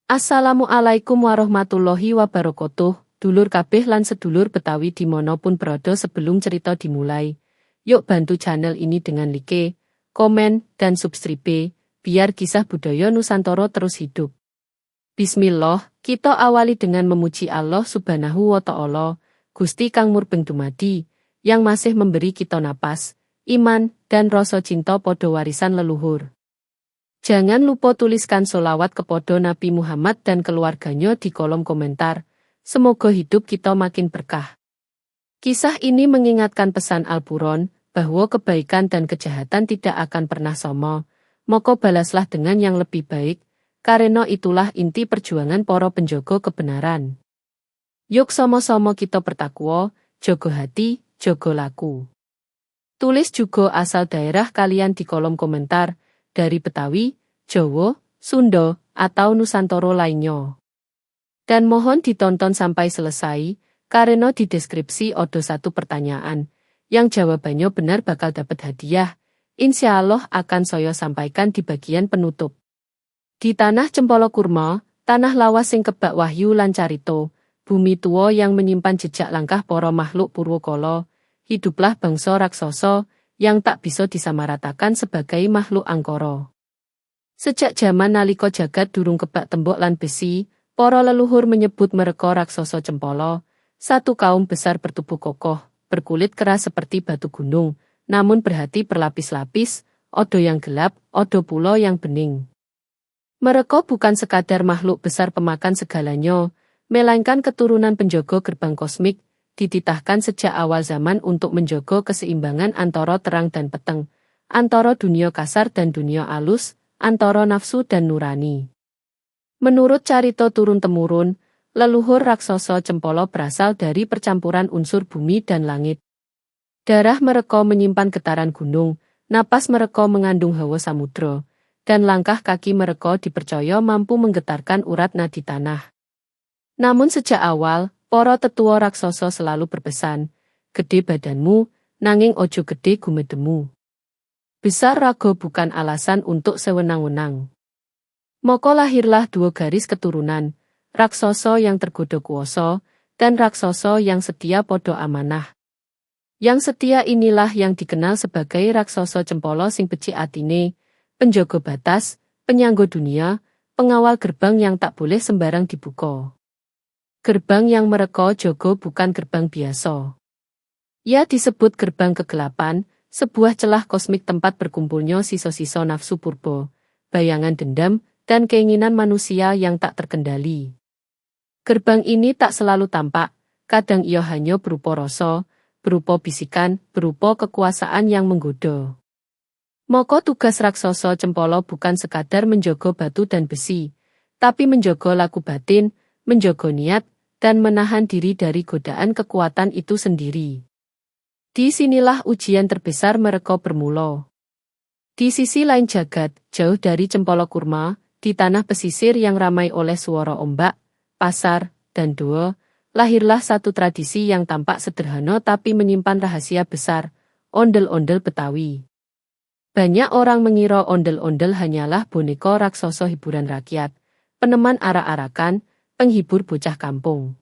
Assalamualaikum warahmatullahi wabarakatuh, dulur kabeh lan sedulur Betawi dimanapun berada. Sebelum cerita dimulai, yuk bantu channel ini dengan like, komen, dan subscribe, biar kisah budaya Nusantara terus hidup. Bismillah, kita awali dengan memuji Allah Subhanahu wa Ta'ala, Gusti Kang Murbeng Dumadi, yang masih memberi kita napas, iman, dan rasa cinta podo warisan leluhur. Jangan lupa tuliskan solawat kepada Nabi Muhammad dan keluarganya di kolom komentar. Semoga hidup kita makin berkah. Kisah ini mengingatkan pesan Al-Quran bahwa kebaikan dan kejahatan tidak akan pernah sama. Maka balaslah dengan yang lebih baik, karena itulah inti perjuangan para penjaga kebenaran. Yuk, sama-sama kita bertakwa, jogo hati, jogo laku. Tulis juga asal daerah kalian di kolom komentar, dari Betawi, Jawa, Sunda, atau Nusantara lainnya. Dan mohon ditonton sampai selesai, karena di deskripsi ada satu pertanyaan, yang jawabannya benar bakal dapat hadiah. Insya Allah akan saya sampaikan di bagian penutup. Di tanah Cempolo Kurma, tanah lawas sing kebak wahyu lan carito, bumi tua yang menyimpan jejak langkah para makhluk purwakala, hiduplah bangsa raksasa yang tak bisa disamaratakan sebagai makhluk angkara. Sejak zaman nalika jagat durung kebak tembok lan besi, para leluhur menyebut mereka raksasa cempolo, satu kaum besar bertubuh kokoh, berkulit keras seperti batu gunung, namun berhati berlapis-lapis, odo yang gelap, odo pulo yang bening. Mereka bukan sekadar makhluk besar pemakan segalanya, melainkan keturunan penjaga gerbang kosmik, dititahkan sejak awal zaman untuk menjaga keseimbangan antara terang dan peteng, antara dunia kasar dan dunia alus, antara nafsu dan nurani. Menurut carita turun-temurun, leluhur raksasa Cempolo berasal dari percampuran unsur bumi dan langit. Darah mereka menyimpan getaran gunung, napas mereka mengandung hawa samudra, dan langkah kaki mereka dipercaya mampu menggetarkan urat nadi tanah. Namun sejak awal, para tetua raksasa selalu berpesan, "Gede badanmu, nanging ojo gede gumedemu." Besar raga bukan alasan untuk sewenang-wenang. Maka lahirlah dua garis keturunan, raksasa yang tergoda kuasa, dan raksasa yang setia podo amanah. Yang setia inilah yang dikenal sebagai raksasa cempolo sing becik atine, penjaga batas, penyangga dunia, pengawal gerbang yang tak boleh sembarang dibuka. Gerbang yang mereka jogo bukan gerbang biasa. Ia disebut gerbang kegelapan, sebuah celah kosmik tempat berkumpulnya sisa-sisa nafsu purbo, bayangan dendam, dan keinginan manusia yang tak terkendali. Gerbang ini tak selalu tampak, kadang ia hanya berupa rasa, berupa bisikan, berupa kekuasaan yang menggoda. Maka tugas raksasa cempolo bukan sekadar menjaga batu dan besi, tapi menjaga laku batin, menjaga niat, dan menahan diri dari godaan kekuatan itu sendiri. Di sinilah ujian terbesar mereka bermula. Di sisi lain jagat, jauh dari Cempolo Kurma, di tanah pesisir yang ramai oleh suara ombak, pasar, dan doa, lahirlah satu tradisi yang tampak sederhana tapi menyimpan rahasia besar, ondel-ondel Betawi. Banyak orang mengira ondel-ondel hanyalah boneka raksasa hiburan rakyat, peneman arak-arakan, penghibur bocah kampung.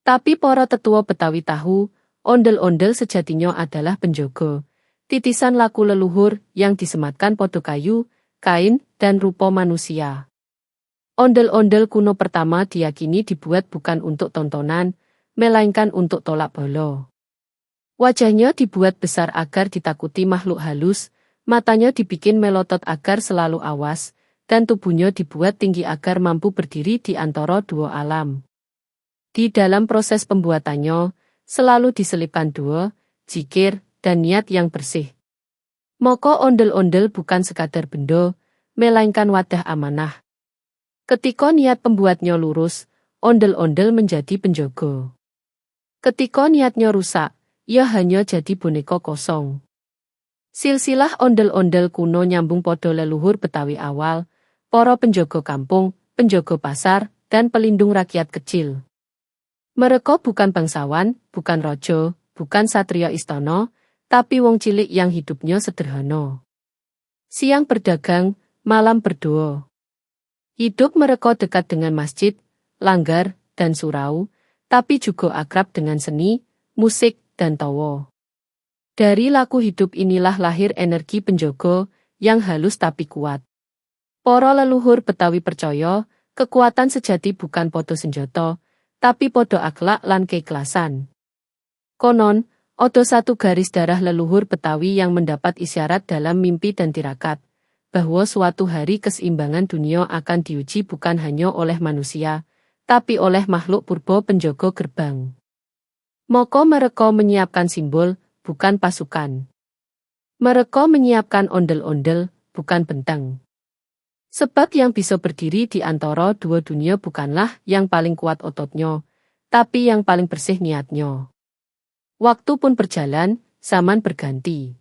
Tapi para tetua Betawi tahu, ondel-ondel sejatinya adalah penjaga, titisan laku leluhur yang disematkan podo kayu, kain, dan rupa manusia. Ondel-ondel kuno pertama diyakini dibuat bukan untuk tontonan, melainkan untuk tolak bolo. Wajahnya dibuat besar agar ditakuti makhluk halus, matanya dibikin melotot agar selalu awas, dan tubuhnya dibuat tinggi agar mampu berdiri di antara dua alam. Di dalam proses pembuatannya, selalu diselipkan doa, zikir, dan niat yang bersih. Maka ondel-ondel bukan sekadar benda, melainkan wadah amanah. Ketika niat pembuatnya lurus, ondel-ondel menjadi penjaga. Ketika niatnya rusak, ia hanya jadi boneka kosong. Silsilah ondel-ondel kuno nyambung podo leluhur Betawi awal, para penjaga kampung, penjaga pasar, dan pelindung rakyat kecil. Mereka bukan bangsawan, bukan rojo, bukan satria istana, tapi wong cilik yang hidupnya sederhana. Siang berdagang, malam berdoa. Hidup mereka dekat dengan masjid, langgar, dan surau, tapi juga akrab dengan seni, musik, dan tawa. Dari laku hidup inilah lahir energi penjogo yang halus tapi kuat. Poro leluhur Betawi percaya, kekuatan sejati bukan podo senjata, tapi podo akhlak lan keikhlasan. Konon, odo satu garis darah leluhur Betawi yang mendapat isyarat dalam mimpi dan tirakat, bahwa suatu hari keseimbangan dunia akan diuji bukan hanya oleh manusia, tapi oleh makhluk purbo penjogo gerbang. Moko mereka menyiapkan simbol, bukan pasukan. Mereka menyiapkan ondel-ondel, bukan benteng. Sebab yang bisa berdiri di antara dua dunia bukanlah yang paling kuat ototnya, tapi yang paling bersih niatnya. Waktu pun berjalan, zaman berganti.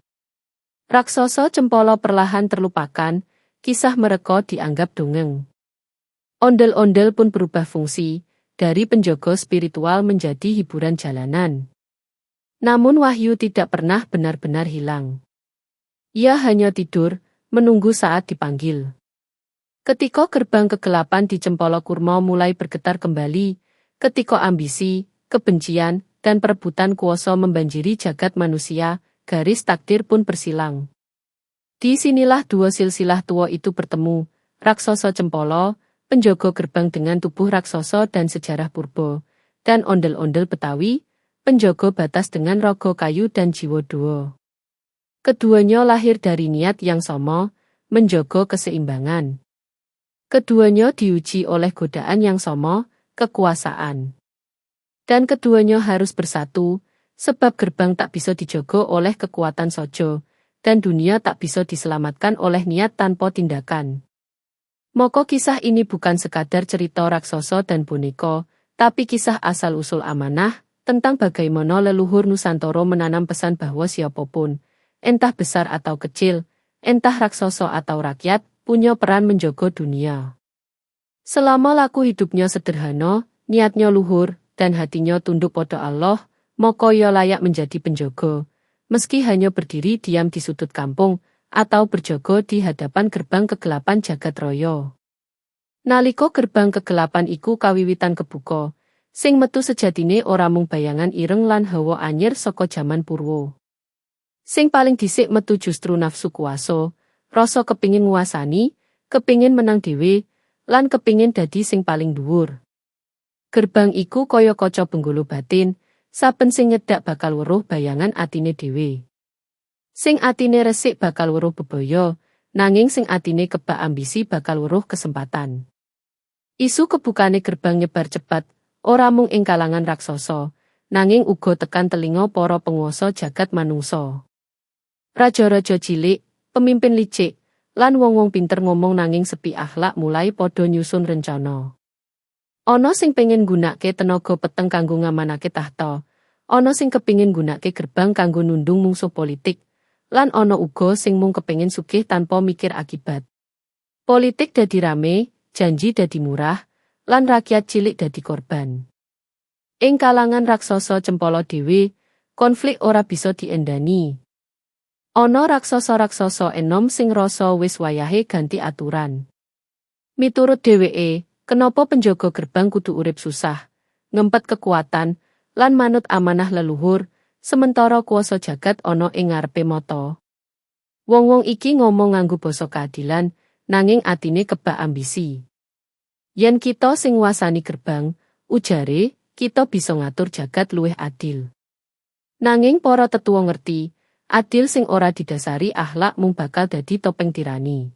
Raksasa Cempolo perlahan terlupakan, kisah mereka dianggap dongeng. Ondel-ondel pun berubah fungsi, dari penjaga spiritual menjadi hiburan jalanan. Namun wahyu tidak pernah benar-benar hilang. Ia hanya tidur, menunggu saat dipanggil. Ketika gerbang kegelapan di Cempolo Kurma mulai bergetar kembali, ketika ambisi, kebencian, dan perebutan kuasa membanjiri jagat manusia, garis takdir pun bersilang. Di sinilah dua silsilah tua itu bertemu, Raksasa Cempolo, penjaga gerbang dengan tubuh raksasa dan sejarah purbo, dan ondel-ondel Betawi, penjaga batas dengan rogo kayu dan jiwa dua. Keduanya lahir dari niat yang sama, menjaga keseimbangan. Keduanya diuji oleh godaan yang sama, kekuasaan. Dan keduanya harus bersatu, sebab gerbang tak bisa dijogo oleh kekuatan sojo, dan dunia tak bisa diselamatkan oleh niat tanpa tindakan. Moko kisah ini bukan sekadar cerita raksasa dan boneka, tapi kisah asal-usul amanah, tentang bagaimana leluhur Nusantara menanam pesan bahwa siapapun, entah besar atau kecil, entah raksasa atau rakyat, punya peran menjaga dunia. Selama laku hidupnya sederhana, niatnya luhur, dan hatinya tunduk pada Allah, maka ia layak menjadi penjaga, meski hanya berdiri diam di sudut kampung, atau berjaga di hadapan gerbang kegelapan jagat raya. Naliko gerbang kegelapan iku kawiwitan kebuka, sing metu sejatine ora mung bayangan ireng lan hawa anyir saka jaman purwa. Sing paling dhisik metu justru nafsu kuasa, rasa kepingin nguasani, kepingin menang dhewe, lan kepingin dadi sing paling dhuwur. Gerbang iku kaya kaca benggolo batin, saben sing nyedak bakal weruh bayangan atine dhewe. Sing atine resik bakal weruh bebaya, nanging sing atine kebak ambisi bakal weruh kesempatan. Isu kebukane gerbang nyebar cepat, ora mung ing kalangan raksasa, nanging uga tekan telinga para penguasa jagat manungsa. Raja-raja cilik, pemimpin licik, lan wong-wong pinter ngomong nanging sepi akhlak mulai padha nyusun rencana. Ana sing pengen nggunakake tenaga peteng kanggo ngamanake tahta, ana sing kepingin nggunakake gerbang kanggo nundung mungsuh politik, lan ana uga sing mung kepengin sugih tanpa mikir akibat. Politik dadi rame, janji dadi murah, lan rakyat cilik dadi korban. Ing kalangan raksasa Cempolo dhewe, konflik ora bisa diendani. Ana raksasa-raksasa enom sing rasa wis wayahe ganti aturan. Miturut dheweke, kenapa penjaga gerbang kudu urip susah, ngempet kekuatan, lan manut amanah leluhur, sementara kuasa jagat ana ing ngarepe mata? Wong-wong iki ngomong nganggo basa keadilan, nanging atine kebak ambisi. Yen kita sing nguasani gerbang, ujare, kita bisa ngatur jagat luwih adil. Nanging para tetua ngerti, adil sing ora didasari akhlak mung bakal dadi topeng tirani.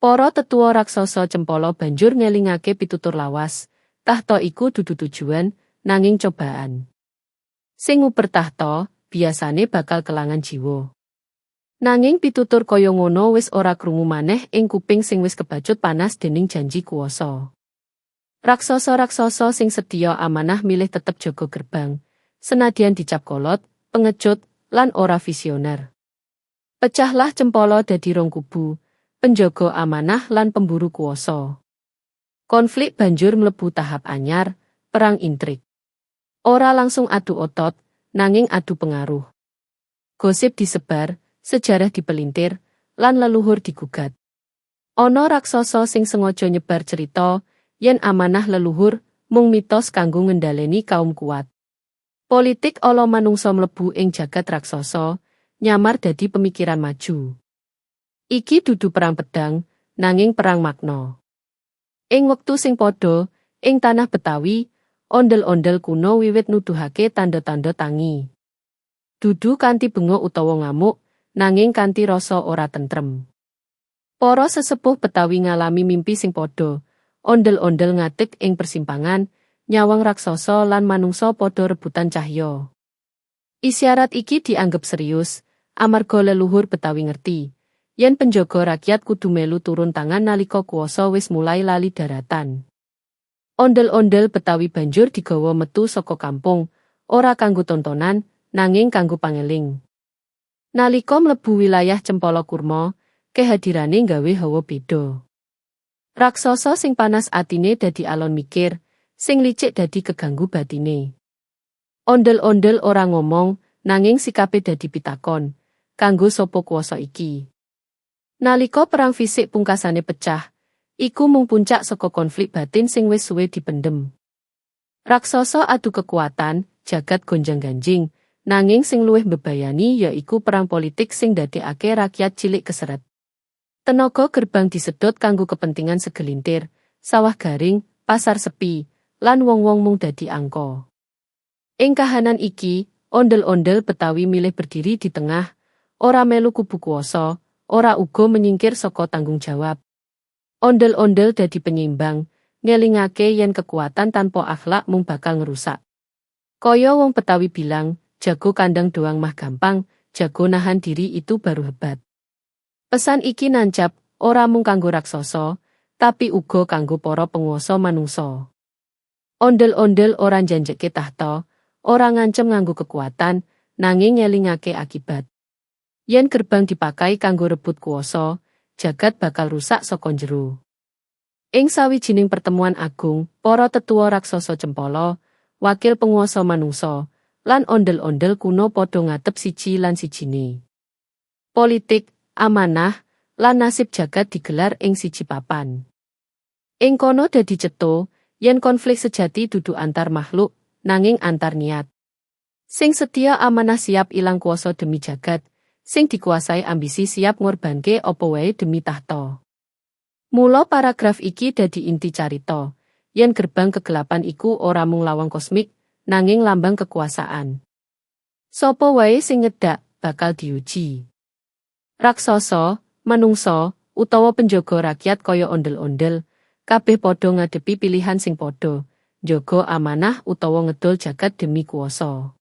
Para tetua raksasa Cempolo banjur ngelingake pitutur lawas, tahta iku dudu tujuan, nanging cobaan. Sing nguber tahta, biasane bakal kelangan jiwa. Nanging pitutur kaya ngono wis ora krungu maneh ing kuping sing wis kebacut panas dening janji kuasa. Raksasa-raksasa sing setya amanah milih tetep jaga gerbang, senadyan dicap kolot, pengecut, lan ora visioner. Pecahlah Cempolo dadi rong kubu, penjaga amanah lan pemburu kuasa. Konflik banjur mlebu tahap anyar, perang intrik. Ora langsung adu otot, nanging adu pengaruh. Gosip disebar, sejarah dipelintir, lan leluhur digugat. Ana raksasa sing sengaja nyebar cerita yen amanah leluhur mung mitos kanggo ngendhaleni kaum kuat. Politik ala manungsa mlebu ing jagat raksasa, nyamar dadi pemikiran maju. Iki dudu perang pedang, nanging perang makna. Ing wektu sing padha, ing tanah Betawi, ondel-ondel kuno wiwit nuduhake tanda-tanda tangi. Dudu kanthi bengok utawa ngamuk, nanging kanthi rasa ora tentrem. Para sesepuh Betawi ngalami mimpi sing padha, ondel-ondel ngadeg ing persimpangan, nyawang raksasa lan manungsa padha rebutan cahya. Isyarat iki dianggep serius, amarga leluhur Betawi ngerti yen penjaga rakyat kudu melu turun tangan nalika kuasa wis mulai lali daratan. Ondel-ondel Betawi banjur digawa metu saka kampung, ora kanggo tontonan, nanging kanggo pangeling. Nalika mlebu wilayah Cempala Kurma, kehadirane nggawe hawa beda. Raksasa sing panas atine dadi alon mikir, sing licik dadi keganggu batine. Ondel-ondel ora ngomong, nanging sikape dadi pitakon, kanggo sapa kuasa iki? Nalika perang fisik pungkasane pecah, iku mung puncak saka konflik batin sing wis suwe dipendem. Raksasa adu kekuatan, jagat gonjang-ganjing, nanging sing luwih mbebayani ya iku perang politik sing ndadekake rakyat cilik keseret. Tenaga gerbang disedot kanggo kepentingan segelintir, sawah garing, pasar sepi, lan wong-wong mung dadi angka. Ing kahanan iki, ondel-ondel Betawi milih berdiri di tengah, ora melu kubu kuasa, ora uga menyingkir saka tanggung jawab. Ondel-ondel dadi penyeimbang, ngelingake yen kekuatan tanpa akhlak mung bakal ngerusak. Kaya wong Betawi bilang, jago kandang doang mah gampang, jago nahan diri itu baru hebat. Pesan iki nancap, ora mung kanggo raksasa, tapi uga kanggo para penguasa manungsa. Ondel-ondel ora njanjeke tahta, ora ngancem nganggo kekuatan, nanging ngelingake akibat. Yen gerbang dipakai kanggo rebut kuasa, jagat bakal rusak saka njero. Ing sawijining pertemuan agung, para tetua raksasa Cempala, wakil penguasa manungsa, lan ondel-ondel kuno padha ngadep siji lan sijine. Politik, amanah, lan nasib jagat digelar ing siji papan. Ing kono dadi cetha yen konflik sejati dudu antar makhluk, nanging antar niat. Sing setia amanah siap ilang kuasa demi jagat, sing dikuasai ambisi siap ngorbanke apa wae demi tahta. Mula paragraf iki dadi inti carita, yen gerbang kegelapan iku ora mung lawang kosmik, nanging lambang kekuasaan. Sapa wae sing nyedak bakal diuji. Raksasa, manungsa, utawa penjaga rakyat kaya ondel-ondel, kabeh padha ngadepi pilihan sing padha, njaga amanah utawa ngedol jagat demi kuasa.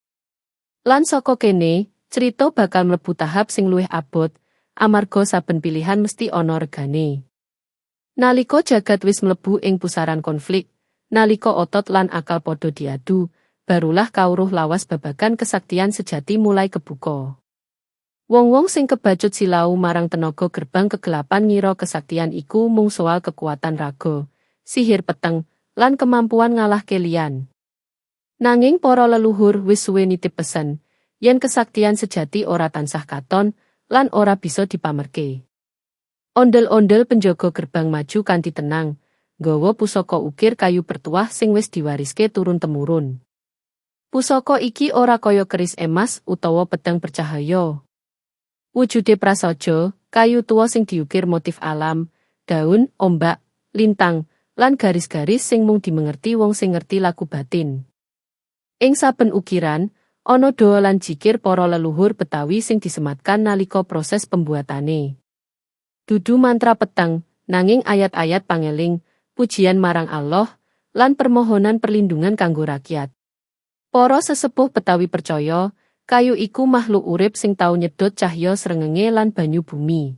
Lan saka kene, cerita bakal mlebu tahap sing luwih abot, amarga saben pilihan mesti ana regane. Nalika jagat wis mlebu ing pusaran konflik, nalika otot lan akal padha diadu, barulah kawruh lawas babagan kesaktian sejati mulai kebuka. Wong-wong sing kebacut silau marang tenaga gerbang kegelapan ngira kesaktian iku mung soal kekuatan raga, sihir peteng, lan kemampuan ngalahke liyan. Nanging para leluhur wis suwe nitip pesen, yen kesaktian sejati ora tansah katon, lan ora bisa dipamerke. Ondel-ondel penjaga gerbang maju kanthi tenang, nggawa pusaka ukir kayu bertuah sing wis diwariske turun-temurun. Pusaka iki ora kaya keris emas utawa pedang bercahaya. Wujude prasaja, kayu tua sing diukir motif alam, daun, ombak, lintang, lan garis-garis sing mung dimengerti wong sing ngerti laku batin. Ing saben ukiran, ana doa lan jikir para leluhur Betawi sing disematkan nalika proses pembuatane. Dudu mantra peteng, nanging ayat-ayat pangeling, pujian marang Allah, lan permohonan perlindungan kanggo rakyat. Para sesepuh Betawi percaya, kayu iku makhluk urip sing tau nyedot cahya srengenge lan banyu bumi.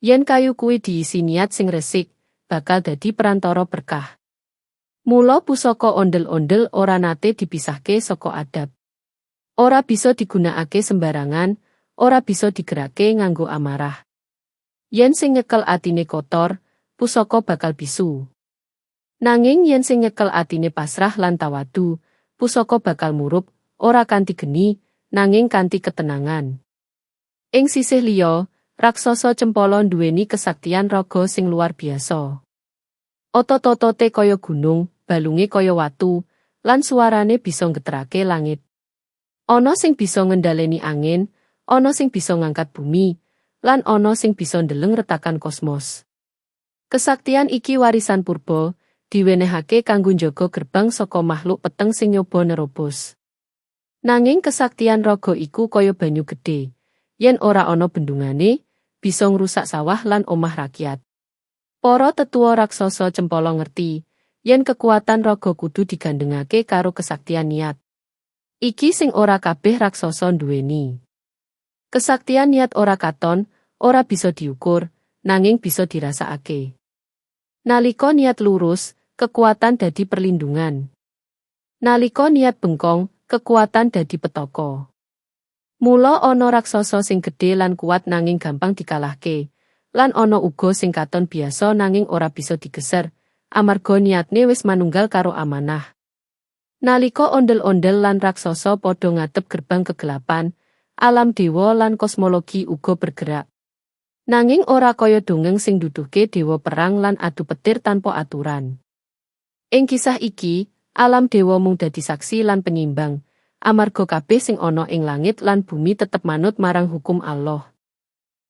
Yen kayu kuwi diisi niat sing resik, bakal dadi perantara berkah. Mula pusaka ondel-ondel ora nate dipisahke saka adab. Ora bisa digunakake sembarangan, ora bisa digerake nganggo amarah. Yen sing nyekel atine kotor, pusaka bakal bisu. Nanging yen sing nyekel atine pasrah lan tawadu, pusaka bakal murup, ora kanthi geni, nanging kanthi ketenangan. Ing sisih liya, Raksasa Cempala nduweni kesaktian raga sing luar biasa. Otot-otote kaya gunung, balunge kaya watu, lan suarane bisa nggeterake langit. Ana sing bisa ngendhaleni angin, ana sing bisa ngangkat bumi, lan ana sing bisa ndeleng retakan kosmos. Kesaktian iki warisan purba, diwenehake kanggo njaga gerbang saka makhluk peteng sing nyoba nerobos. Nanging kesaktian raga iku kaya banyu gedhe, yen ora ana bendungane, bisa ngrusak sawah lan omah rakyat. Para tetua raksasa Cempala ngerti, yen kekuatan raga kudu digandhengake karo kesaktian niat. Iki sing ora kabeh raksasa nduweni. Kesaktian niat ora katon, ora bisa diukur, nanging bisa dirasakake. Nalika niat lurus, kekuatan dadi perlindungan. Nalika niat bengkong, kekuatan dadi petaka. Mula ana raksasa sing gedhe lan kuat nanging gampang dikalahke, lan ana uga sing katon biasa nanging ora bisa digeser, amarga niatne wis manunggal karo amanah. Nalika ondel-ondel lan raksasa padha ngadep gerbang kegelapan, alam dewa lan kosmologi uga bergerak. Nanging ora kaya dongeng sing nduduhke dewa perang lan adu petir tanpa aturan. Ing kisah iki, alam dewa mung dadi saksi lan penyimbang, amarga kabeh sing ana ing langit lan bumi tetep manut marang hukum Allah.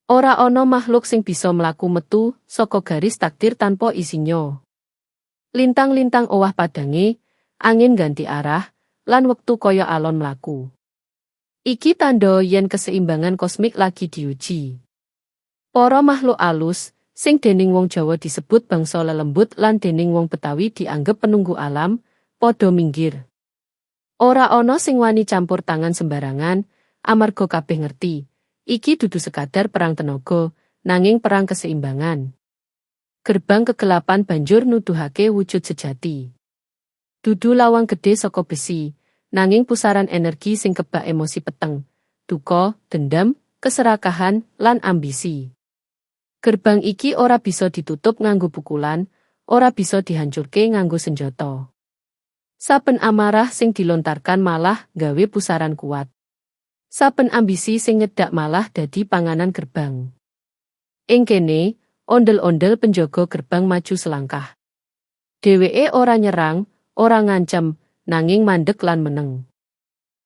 Ora ana makhluk sing bisa mlaku metu saka garis takdir tanpa izinnya. Lintang-lintang owah padange, angin ganti arah, lan wektu kaya alon mlaku. Iki tandha yen keseimbangan kosmik lagi diuji. Para makhluk alus, sing dening wong Jawa disebut bangsa lelembut lan dening wong Betawi dianggep penunggu alam, padha minggir. Ora ana sing wani campur tangan sembarangan, amarga kabeh ngerti, iki dudu sekadar perang tenaga, nanging perang keseimbangan. Gerbang kegelapan banjur nuduhake wujud sejati. Dudu lawang gedhe saka besi, nanging pusaran energi sing kebak emosi peteng, duka, dendam, keserakahan, lan ambisi. Gerbang iki ora bisa ditutup nganggo pukulan, ora bisa dihancurke nganggo senjata. Saben amarah sing dilontarkan malah gawe pusaran kuat. Saben ambisi sing nyedak malah dadi panganan gerbang. Ing kene, ondel-ondel penjaga gerbang maju selangkah. Dheweke ora nyerang, ora ngancem, nanging mandek lan meneng.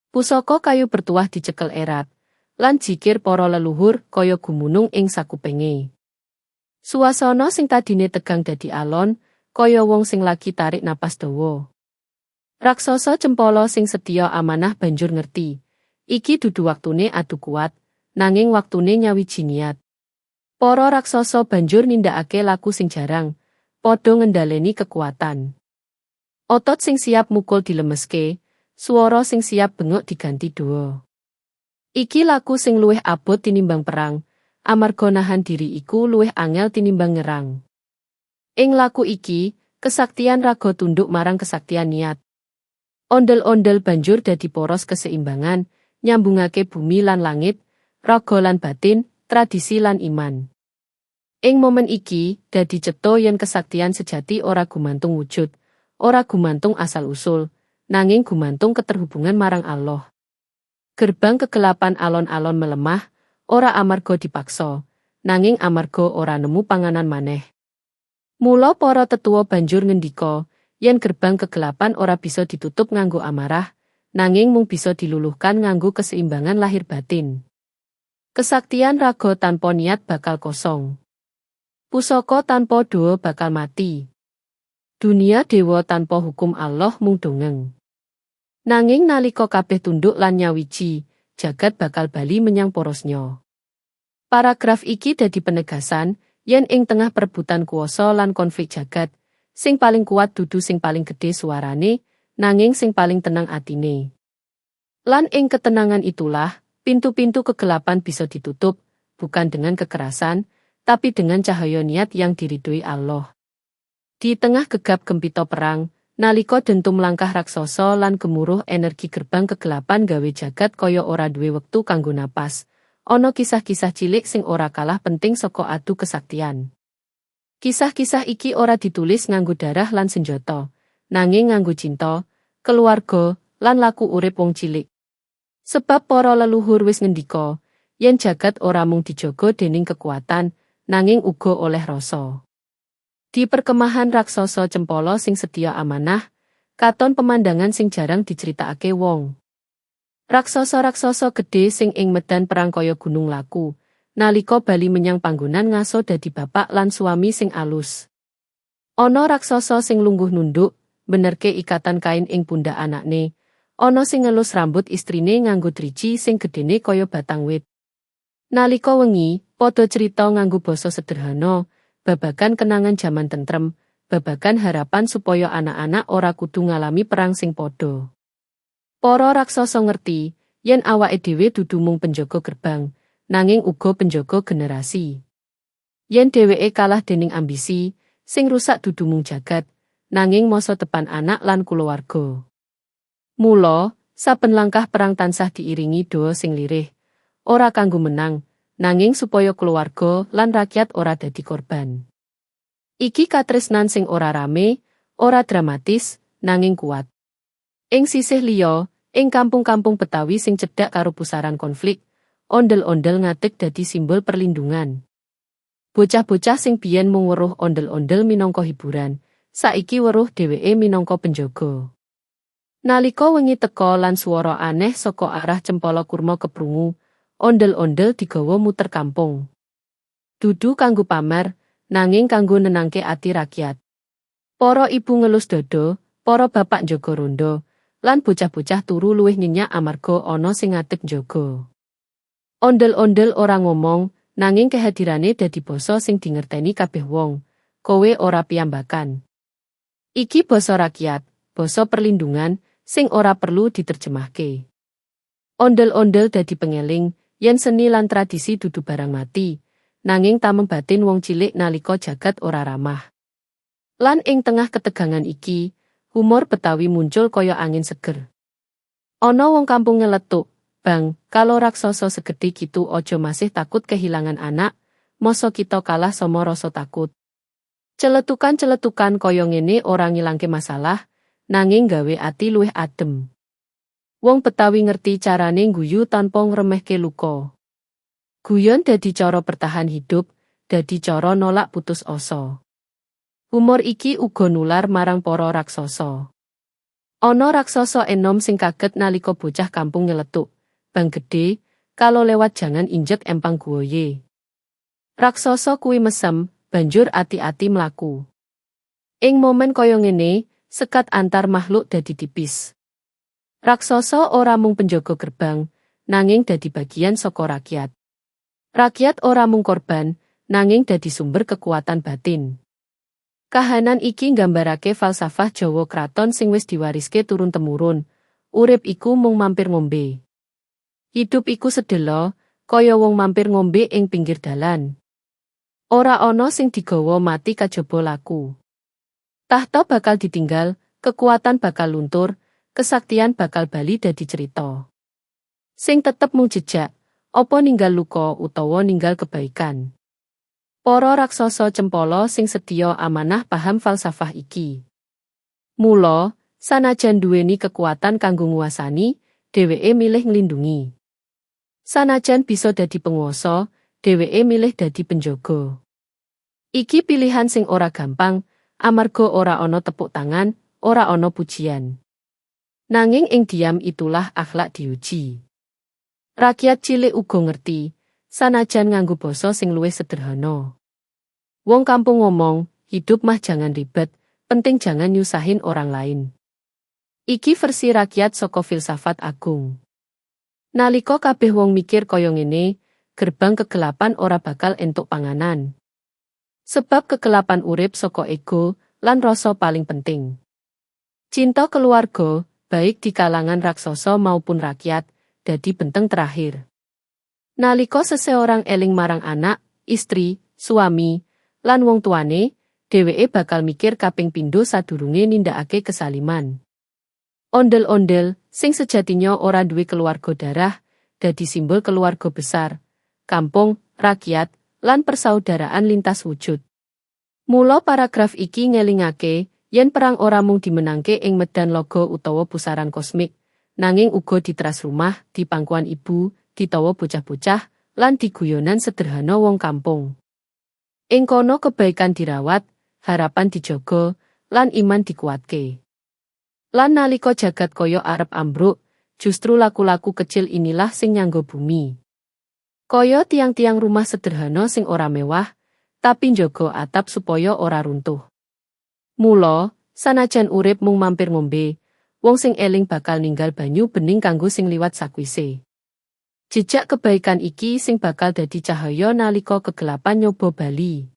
Pusaka kayu bertuah dicekel erat, lan jikir para leluhur kaya gumunung ing sakupenge. Suasana sing tadine tegang dadi alon, kaya wong sing lagi tarik napas dawa. Raksasa Cempala sing setya amanah banjur ngerti, iki dudu waktune adu kuat, nanging waktune nyawiji niat. Para raksasa banjur nindakake laku sing jarang, padha ngendhaleni kekuatan. Otot sing siap mukul dilemeske, swara sing siap bengok diganti doa. Iki laku sing luwih abot tinimbang perang, amarga nahan diri iku luwih angel tinimbang nyerang. Ing laku iki, kesaktian raga tunduk marang kesaktian niat. Ondel-ondel banjur dadi poros keseimbangan, nyambungake bumi lan langit, raga lan batin, tradisi lan iman. Ing momen iki, dadi cetha yen kesaktian sejati ora gumantung wujud, ora gumantung asal-usul, nanging gumantung keterhubungan marang Allah. Gerbang kegelapan alon-alon melemah, ora amarga dipaksa, nanging amarga ora nemu panganan maneh. Mula para tetua banjur ngendika, yen gerbang kegelapan ora bisa ditutup nganggo amarah, nanging mung bisa diluluhkan nganggo keseimbangan lahir batin. Kesaktian raga tanpa niat bakal kosong. Pusaka tanpa doa bakal mati. Dunia dewa tanpa hukum Allah mung dongeng. Nanging nalika kabeh tunduk lan nyawiji, jagat bakal bali menyang porosnya. Paragraf iki dadi penegasan, yen ing tengah perebutan kuasa lan konflik jagat, sing paling kuat dudu sing paling gedhe suarane, nanging sing paling tenang atine. Lan ing ketenangan itulah, pintu-pintu kegelapan bisa ditutup, bukan dengan kekerasan, tapi dengan cahaya niat yang diridhoi Allah. Di tengah gegap gempita perang, nalika dentum langkah raksasa lan gemuruh energi gerbang kegelapan gawe jagat kaya ora duwe wektu kanggo napas, ana kisah-kisah cilik sing ora kalah penting saka adu kesaktian. Kisah-kisah iki ora ditulis nganggo darah lan senjata, nanging nganggo cinta, keluarga, lan laku urip wong cilik. Sebab para leluhur wis ngendika, yen jagat ora mung dijaga dening kekuatan, nanging uga oleh rasa. Di perkemahan raksasa Cempala sing setia amanah, katon pemandangan sing jarang diceritakake wong. Raksasa-raksasa gedhe sing ing medan perang kaya gunung laku, nalika bali menyang panggonan ngaso dadi bapak lan suami sing alus. Ana raksasa sing lungguh nunduk, benerke ikatan kain ing pundak anakne, ana sing ngelus rambut istrine nganggo driji sing gedene kaya batang wit. Nalika wengi, padha cerita nganggo basa sederhana, babagan kenangan jaman tentrem, babagan harapan supaya anak-anak ora kudu ngalami perang sing padha. Para raksasa ngerti yen awake dhewe dudu mung penjaga gerbang, nanging uga penjaga generasi. Yen dheweke kalah dening ambisi, sing rusak dudu mung jagat, nanging masa depan anak lan kulawarga. Mula, saben langkah perang tansah diiringi doa sing lirih, ora kanggo menang, nanging supaya keluarga lan rakyat ora dadi korban. Iki katresnan sing ora rame, ora dramatis, nanging kuat. Ing sisih liya, ing kampung-kampung Betawi sing cedhak karo pusaran konflik, ondel-ondel ngadeg dadi simbol perlindungan. Bocah-bocah sing biyen mung weruh ondel-ondel minangka hiburan, saiki weruh dheweke minangka penjaga. Nalika wengi teka lan swara aneh saka arah Cempala Kurma keprungu, ondel-ondel digawa muter kampung. Dudu kanggo pamer, nanging kanggo nenangke ati rakyat. Para ibu ngelus dada, para bapak njaga rondo, lan bocah-bocah turu luwih nyenyak amarga ana sing ngadeg njaga. Ondel-ondel ora ngomong, nanging kehadirane dadi basa sing dingerteni kabeh wong. Kowe ora piyambakan. Iki basa rakyat, basa perlindungan, sing ora perlu diterjemahke. Ondel-ondel dadi pengeling, yen seni lan tradisi dudu barang mati, nanging tameng batin wong cilik nalika jagat ora ramah. Lan ing tengah ketegangan iki, humor Betawi muncul kaya angin seger. Ana wong kampung nyeletuk, "Bang, kalau raksasa segede gitu ojo masih takut kehilangan anak, masa kita kalah sama rasa takut." Celetukan-celetukan kaya ngene ora ngilangke masalah, nanging gawe ati luwih adem. Wong Betawi ngerti carane ngguyu tanpa ngremehke luka. Guyon dadi cara bertahan hidup, dadi cara nolak putus asa. Humor iki uga nular marang para raksasa. Ana raksasa enom sing kaget nalika bocah kampung nyeletuk, "Bang gede, kalau lewat jangan injek empang guoye." Raksasa kuwi mesem, banjur ati-ati mlaku. Ing momen kaya ngene, sekat antar makhluk dadi tipis. Raksasa ora mung penjaga gerbang, nanging dadi bagian saka rakyat. Rakyat ora mung korban, nanging dadi sumber kekuatan batin. Kahanan iki nggambarake falsafah Jawa kraton sing wis diwariske turun-temurun. Urip iku mung mampir ngombe. Hidup iku sedelo, kaya wong mampir ngombe ing pinggir dalan. Ora ana sing digawa mati kajaba laku. Tahta bakal ditinggal, kekuatan bakal luntur, kesaktian bakal bali dadi cerita. Sing tetep mung jejak, apa ninggal luka utawa ninggal kebaikan. Para raksasa Cempala sing setya amanah paham falsafah iki. Mula, sanajan duweni kekuatan kanggo nguasani, dheweke milih nglindungi. Sanajan bisa dadi penguasa, dheweke milih dadi penjaga. Iki pilihan sing ora gampang, amarga ora ana tepuk tangan, ora ana pujian. Nanging ing diam itulah akhlak diuji. Rakyat cilik uga ngerti, sanajan nganggo basa sing luwih sederhana. Wong kampung ngomong, hidup mah jangan ribet, penting jangan nyusahin orang lain. Iki versi rakyat saka filsafat agung. Nalika kabeh wong mikir kaya ngene, gerbang kegelapan ora bakal entuk panganan. Sebab kegelapan urip saka ego lan rasa paling penting. Cinta keluarga, baik di kalangan raksasa maupun rakyat, dadi benteng terakhir. Nalika seseorang eling marang anak, istri, suami, lan wong tuane, dheweke bakal mikir kaping pindho sadurunge nindakake kesaliman. Ondel-ondel, sing sejatinya ora duwe keluarga darah, dadi simbol keluarga besar, kampung, rakyat, lan persaudaraan lintas wujud. Mula paragraf iki ngelingake yen perang ora mung dimenangke ing medan laga utawa pusaran kosmik, nanging uga di teras rumah, di pangkuan ibu, ditawa bocah-bocah, lan di guyonan sederhana wong kampung. Ing kono kebaikan dirawat, harapan dijaga, lan iman dikuatke. Lan nalika jagat kaya arep ambruk, justru laku-laku kecil inilah sing nyangga bumi. Kaya tiang-tiang rumah sederhana sing ora mewah, tapi njaga atap supaya ora runtuh. Mula, sanajan urip mung mampir ngombe, wong sing eling bakal ninggal banyu bening kanggo sing liwat sakwise. Jejak kebaikan iki sing bakal dadi cahaya nalika kegelapan nyoba bali.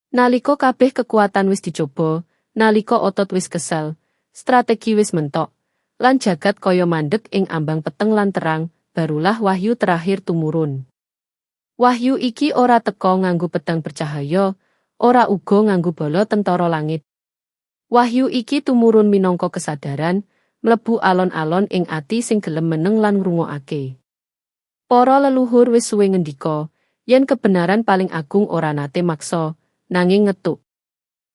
Nalika kabeh kekuatan wis dicoba, nalika otot wis kesel, strategi wis mentok, lan jagat kaya mandek ing ambang peteng lan terang, barulah wahyu terakhir tumurun. Wahyu iki ora teka nganggo pedang bercahaya, ora uga nganggo bala tentara langit. Wahyu iki tumurun minangka kesadaran, mlebu alon-alon ing ati sing gelem meneng lan ngrungokake. Para leluhur wis suwe ngendika, yen kebenaran paling agung ora nate maksa, nanging ngetuk.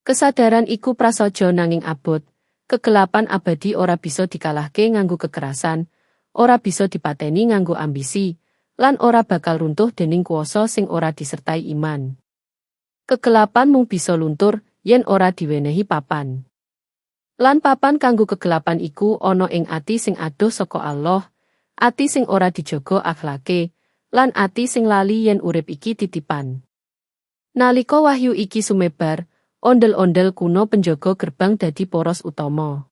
Kesadaran iku prasaja nanging abot, kegelapan abadi ora bisa dikalahke nganggo kekerasan, ora bisa dipateni nganggo ambisi, lan ora bakal runtuh dening kuasa sing ora disertai iman. Kegelapan mung bisa luntur yen ora diwenehi papan. Lan papan kanggo kegelapan iku ana ing ati sing adoh saka Allah, ati sing ora dijaga akhlake, lan ati sing lali yen urip iki titipan. Nalika wahyu iki sumebar, ondel-ondel kuno penjaga gerbang dadi poros utama.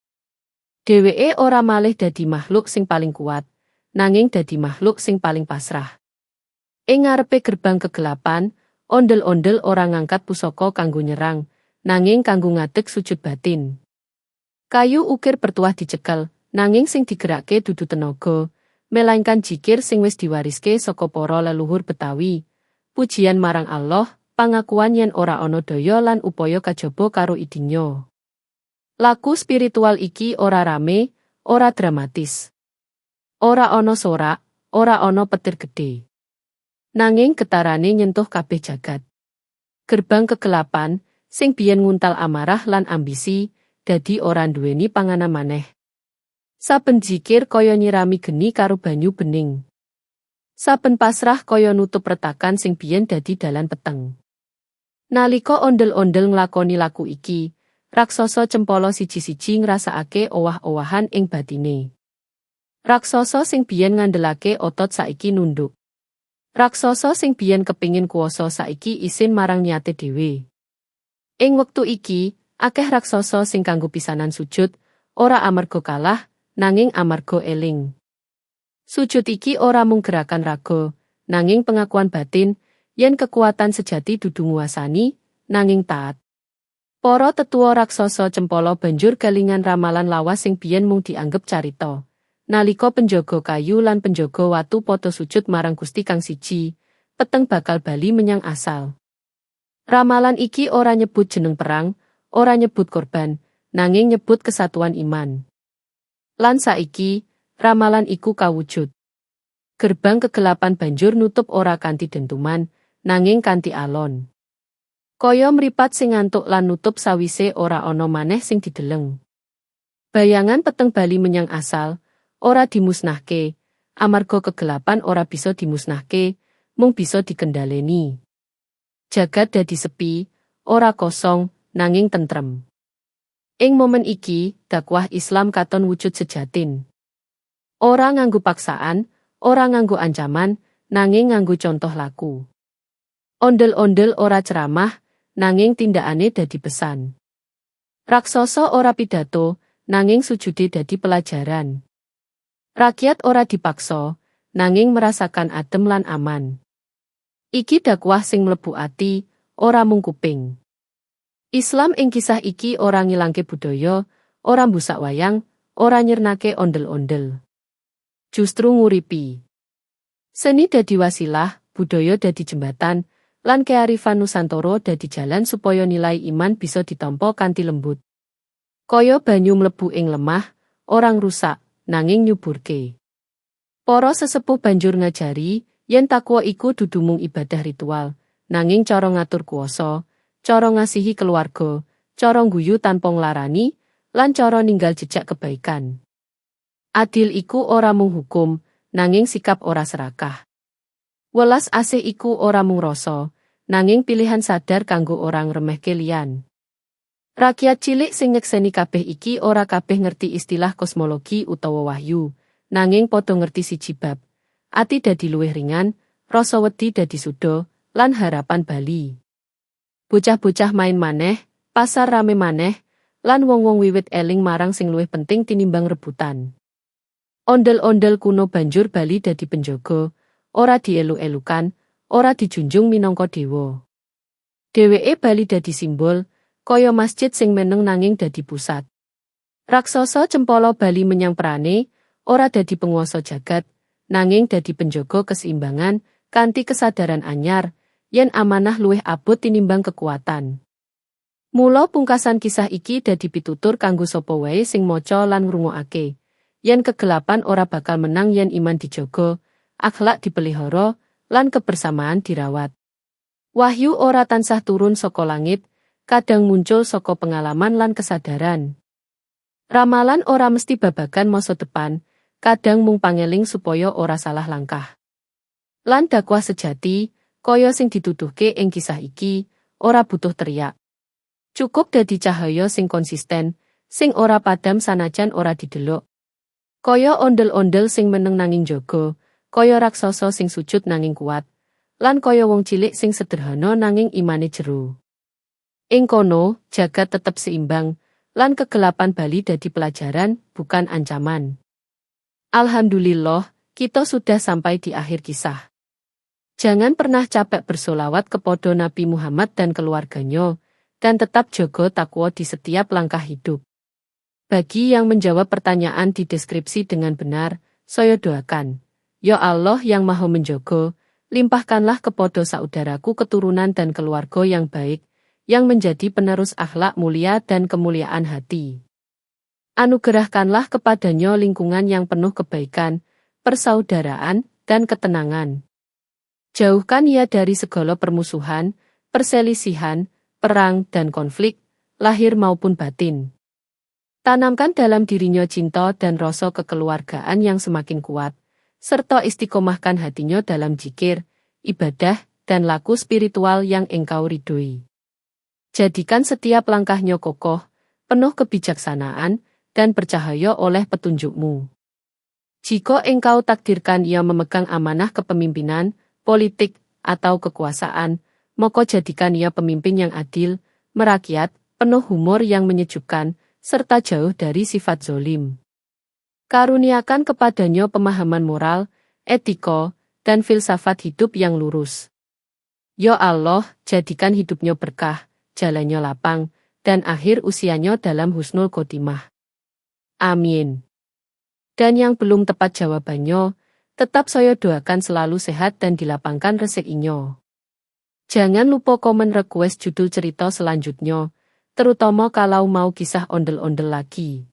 Dheweke ora malih dadi makhluk sing paling kuat, nanging dadi makhluk sing paling pasrah. Ing ngarepe gerbang kegelapan, ondel-ondel ora ngangkat pusaka kanggo nyerang, nanging kanggo ngadeg sujud batin. Kayu ukir bertuah dicekel, nanging sing digerakke dudu tenaga, melainkan jikir sing wis diwariske saka para leluhur Betawi. Pujian marang Allah, pangakuan yen ora ana daya lan upaya kajaba karo idinnya. Laku spiritual iki ora rame, ora dramatis. Ora ana sorak, ora ana petir gedhe. Nanging getarane nyentuh kabeh jagat. Gerbang kegelapan, sing biyen nguntal amarah lan ambisi, dadi ora nduweni panganan maneh. Saben jikir kaya nyirami geni karo banyu bening. Saben pasrah kaya nutup retakan sing biyen dadi dalan peteng. Nalika ondel-ondel nglakoni laku iki, raksasa cempala siji-siji ngrasakake owah-owahan ing batine. Raksasa sing biyen ngandelake otot saiki nunduk. Raksasa sing biyen kepingin kuasa saiki isin marang niate dhewe. Ing wektu iki, akeh raksasa sing kanggo pisanan sujud, ora amarga kalah, nanging amarga eling. Sujud iki ora mung gerakan raga, nanging pengakuan batin, yen kekuatan sejati dudu nguasani, nanging taat. Para tetua raksasa cempala banjur kelingan ramalan lawas sing biyen mung dianggep carita. Nalika penjaga kayu lan penjaga watu padha sujud marang Gusti kang siji, peteng bakal bali menyang asal. Ramalan iki ora nyebut jeneng perang, ora nyebut korban, nanging nyebut kesatuan iman. Lan saiki, ramalan iku kawujud. Gerbang kegelapan banjur nutup ora kanthi dentuman, nanging kanthi alon. Kaya mripat sing ngantuk lan nutup sawise ora ana maneh sing dideleng. Bayangan peteng bali menyang asal, ora dimusnahke, amarga kegelapan ora bisa dimusnahke, mung bisa dikendhaleni. Jagat dadi sepi, ora kosong, nanging tentrem. Ing momen iki, dakwah Islam katon wujud sejatin. Ora nganggo paksaan, ora nganggo ancaman, nanging nganggo contoh laku. Ondel-ondel ora ceramah, nanging tindakane dadi pesan. Raksasa ora pidato, nanging sujude dadi pelajaran. Rakyat ora dipaksa, nanging merasakan adem lan aman. Iki dakwah sing mlebu ati, ora mung kuping. Islam ing kisah iki ora ngilangke budaya, ora mbusak wayang, ora nyirnake ondel-ondel. Justru nguripi. Seni dadi wasilah, budaya dadi jembatan, lan kearifan Nusantara dadi jalan supaya nilai iman bisa ditampa kanthi lembut. Kaya banyu mlebu ing lemah, ora ngrusak, nanging nyuburke. Para sesepuh banjur ngajari yen takwa iku dudu mung ibadah ritual, nanging cara ngatur kuasa, cara ngasihi keluarga, cara ngguyu tanpa nglarani, lan cara ninggal jejak kebaikan. Adil iku ora mung hukum, nanging sikap ora serakah. Welas asih iku ora mung rasa, nanging pilihan sadar kanggo ora ngremehke liyan. Rakyat cilik sing nyekseni kabeh iki ora kabeh ngerti istilah kosmologi utawa wahyu, nanging padha ngerti siji bab. Ati dadi luwih ringan, rasa wedi dadi suda, lan harapan bali. Bocah-bocah main maneh, pasar rame maneh, lan wong-wong wiwit eling marang sing luwih penting tinimbang rebutan. Ondel-ondel kuno banjur bali dadi penjaga, ora dielu-elukan, ora dijunjung minangka dewa. Dheweke bali dadi simbol, kaya masjid sing meneng nanging dadi pusat. Raksasa Cempala bali menyang perane, ora dadi penguasa jagat, nanging dadi penjaga keseimbangan, kanthi kesadaran anyar, yen amanah luwih abot tinimbang kekuatan. Mula pungkasan kisah iki dadi pitutur kanggo sapa wae sing maca lan ngrungokake. Yen kegelapan ora bakal menang yen iman dijaga, akhlak dipelihara, lan kebersamaan dirawat. Wahyu ora tansah turun saka langit, kadang muncul saka pengalaman lan kesadaran. Ramalan ora mesti babagan masa depan, kadang mung pangeling supaya ora salah langkah. Lan dakwah sejati, kaya sing dituduhke ing kisah iki, ora butuh teriak. Cukup dadi cahaya sing konsisten, sing ora padam sanajan ora didelok. Kaya ondel-ondel sing meneng nanging jaga, kaya raksasa sing sujud nanging kuat, lan kaya wong cilik sing sederhana nanging imane jero. Ing kono, jagat tetep seimbang, lan kegelapan bali dadi pelajaran, bukan ancaman. Alhamdulillah, kita sudah sampai di akhir kisah. Jangan pernah capek bersolawat kepada Nabi Muhammad dan keluarganya, dan tetap jaga takwa di setiap langkah hidup. Bagi yang menjawab pertanyaan di deskripsi dengan benar, saya doakan. Ya Allah yang Maha Menjaga, limpahkanlah kepada saudaraku keturunan dan keluarga yang baik, yang menjadi penerus akhlak mulia dan kemuliaan hati. Anugerahkanlah kepadanya lingkungan yang penuh kebaikan, persaudaraan, dan ketenangan. Jauhkan ia dari segala permusuhan, perselisihan, perang, dan konflik, lahir maupun batin. Tanamkan dalam dirinya cinta dan rasa kekeluargaan yang semakin kuat, serta istiqomahkan hatinya dalam zikir, ibadah, dan laku spiritual yang Engkau ridhoi. Jadikan setiap langkahnya kokoh, penuh kebijaksanaan, dan bercahaya oleh petunjukmu. Jika Engkau takdirkan ia memegang amanah kepemimpinan, politik, atau kekuasaan, maka jadikan ia pemimpin yang adil, merakyat, penuh humor yang menyejukkan, serta jauh dari sifat zolim. Karuniakan kepadanya pemahaman moral, etika, dan filsafat hidup yang lurus. Ya Allah, jadikan hidupnya berkah, jalannya lapang, dan akhir usianya dalam husnul khotimah. Amin. Dan yang belum tepat jawabannya, tetap saya doakan selalu sehat dan dilapangkan rezekinya. Jangan lupa komen request judul cerita selanjutnya, terutama kalau mau kisah ondel-ondel lagi.